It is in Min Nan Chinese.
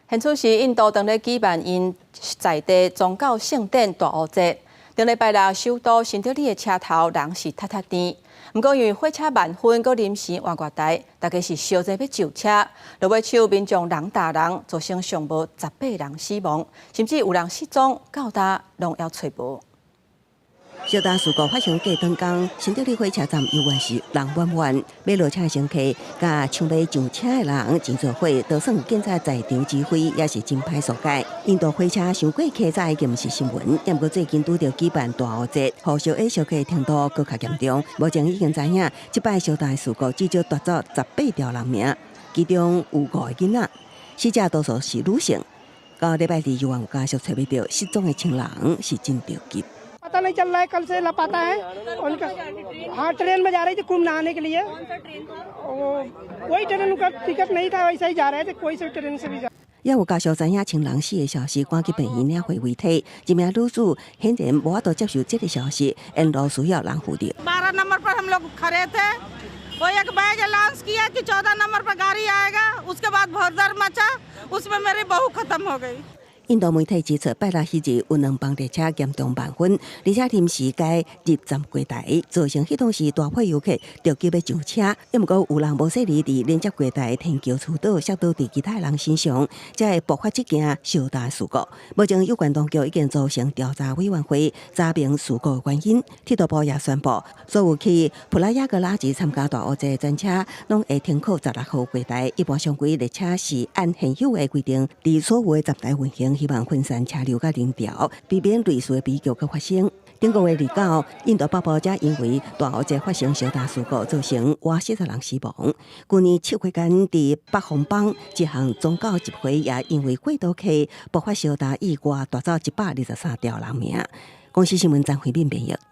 現此時印度當咧舉辦𪜶在地宗教聖典大壺節，頂禮拜六首都新德里的車頭人是塞塞甜。毋過因為火車慢分，閣臨時換月台，大家是相濟欲上車，落尾手民眾人踏人，造成上無18人死亡，甚至有人失蹤，到今攏猶揣無。小大事故發生過轉工，新德里火車站猶原是人滿滿，欲落車的乘客佮搶欲上車的人擠做伙，就算有警察在場指揮，也是真歹疏解。印度火車傷過客載已經毋是新聞，毋過最近拄著舉辦大壺節，予燒焦相克程度閣較嚴重。目前已經知影，這擺小大事故至少奪走18條人命，其中有五個囡仔，死者多數是女性。到禮拜二猶原有家屬揣袂著失蹤的親人，是真著急。 पता नहीं चल रहा है, कल से लापता है उनका। हाँ, ट्रेन में जा रही थी कुंभ नहाने के लिए। वो वही ट्रेन का टिकट नहीं था, वैसे ही जा रहे थे, कोई से ट्रेन से भी जा 也有家屬知影親人死的消息，趕緊病院領回遺體。這名女子顯然無法度接受這个消息，沿路需要人扶著。 12 नंबर पर हम लोग खड़े थे। वो एक बैग अनाउंस किया कि 14 नंबर पर गाड़ी आएगा। उसके बाद भगदड़ मचा, उसमें मेरी बहू खत्म हो गई। 印度媒體指出，拜六彼日有兩班列車嚴重慢分，而且臨時改入站月台，造成彼當時大批遊客著急欲上車。毋過有人無細膩佇連接月台天橋趨倒，摔倒佇其他人身上，才會爆發這件小大事故。目前有關當局已經組成調查委員會，查明事故的原因。鐵道部也宣布，所有去普拉亞格拉吉參加大壺節的專車，攏會停靠16號月台。一般常規列車是按現有的規定，佇所有的站台運行。希望分散車流佮人潮，避免類似的悲劇閣發生。頂個月29，印度北部才因為大壺節發生小大事故，造成倚40人死亡。舊年7月間，佇北方邦一項宗教集會也因為過多客爆發小大意外，奪走123條人命。公視新聞張惠敏編譯。